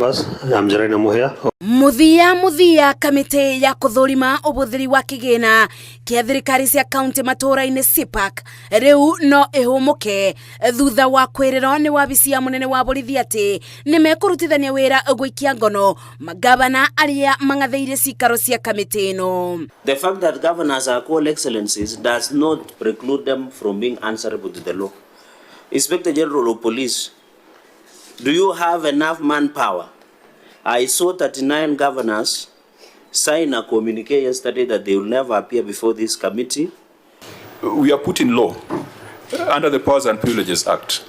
Members, I'm Jerena Muhia. Muthia muthia, kamĩtĩ ya kũthũrima ũbũthĩri wa kĩgĩna kĩa thirikari cia kaunti matũũra-inĩ CPAC rĩu no ĩhũmũke thutha wa kwĩrĩrwo nĩ wabici ya mũnene wa borithi atĩ nĩ mekũrutithania wĩra gũikia ngono magavana arĩa mang'athĩire cikaro cia kamĩtĩ ĩno. The fact that governors are called excellencies does not preclude them from being answerable to the law. Inspector General of Police, do you have enough manpower? I saw 39 governors sign a communique yesterday that they will never appear before this committee. We are put in law under the Powers and Privileges Act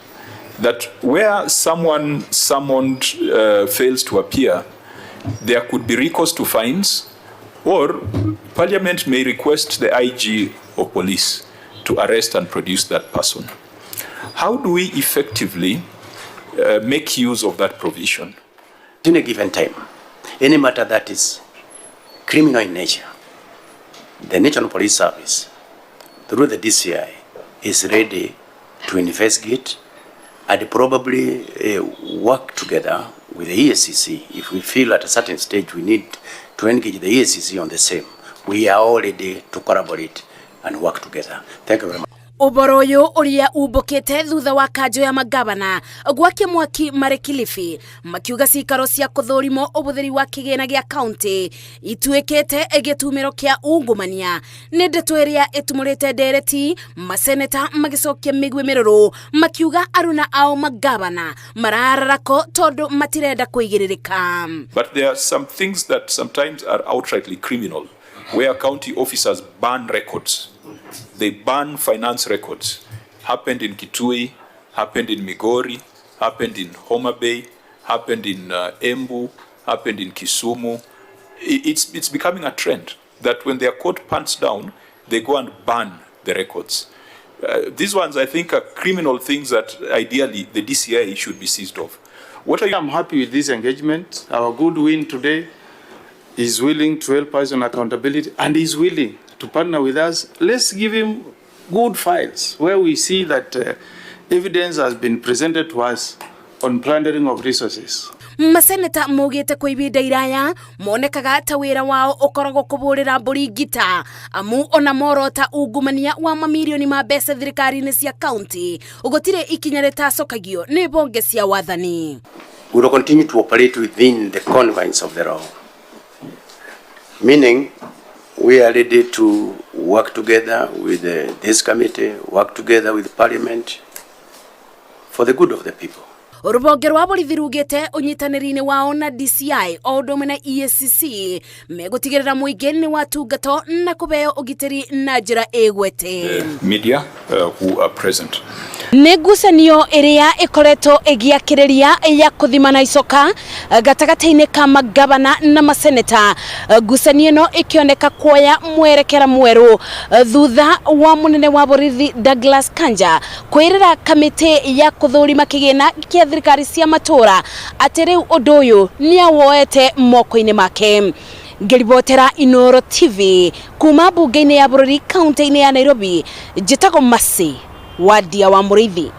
that where someone summoned fails to appear, there could be recourse to fines, or Parliament may request the IG of police to arrest and produce that person. How do we effectively make use of that provision? In a given time, any matter that is criminal in nature, the National Police Service, through the DCI, is ready to investigate and probably work together with the EACC. If we feel at a certain stage we need to engage the EACC on the same, we are all ready to collaborate and work together. Thank you very much. Ũboro ũyũ ũrĩa umbũkĩte thutha wa kanjũ ya magavana gwakia mwaki marĩ Kilifi makiuga cikaro cia kũthũrimwo ũbũthĩri wa kĩgĩna gĩa kaunti ituĩkĩte gĩtumĩro kĩa ungumania. Nĩ ndeto ĩrĩa ĩtumũrĩte ndereti, maseneta magĩcokia mĩguĩ mĩrũrũ makiuga aruna ao magavana marararako tondũ matirenda kũigĩrĩrĩka. But there are some things that sometimes are outrightly criminal, where county officers burn records. They burn finance records. Happened in Kitui, happened in Migori, happened in Homa Bay, happened in Embu, happened in Kisumu. It's becoming a trend that when they are caught pants down, they go and burn the records. These ones, I think, are criminal things that ideally the DCI should be seized of. What are you? I'm happy with this engagement. Our good win today is willing to help us on accountability and is willing to partner with us. Let's give him good files where we see that evidence has been presented to us on plundering of resources. Maseneta maugĩte kwa ibinda iraya monekaga ta wĩra wao ũkoragwo kũbũrĩra mbũri ngita, amu ona morota ungumania wa mamirioni ma mbeca thirikari-inĩ cia kaunti gũtirĩ ikinya rĩtacokagio nĩ bonge cia wathani. We will continue to operate within the confines of the law, meaning we are ready to work together with this committee, work together with Parliament for the good of the people. Rũhonge rwa borithi rugĩte ũnyitanĩri-inĩ wao na DCI o ũndũ ũmwe na EACC megũtigĩrĩra mũingĩ nĩ watungatwo na kũheo ũgitĩri na njĩra ĩgwete. Media who are present. Nĩ ngucanio ĩrĩa ĩkoretwo ĩgĩakĩrĩria ya kũthimana icoka gatagatĩ-inĩ ka magavana na maseneta, ngucanio ĩno ĩkĩoneka kuoya mwerekera mwerũ thutha wa mũnene wa borithi Douglas Kanja kwĩrĩra kamĩtĩ ya kũthũrima kĩgĩna kĩa thirikari cia matũra atĩ rĩu ũndũ ũyũ nĩ awoete moko-inĩ make. Ngĩribotera Inoro TV kuma mbunge-inĩ ya bũrũri kaunti-inĩ ya Nairobi, njĩtagwo Mercy Wadia wa Mũrĩithi.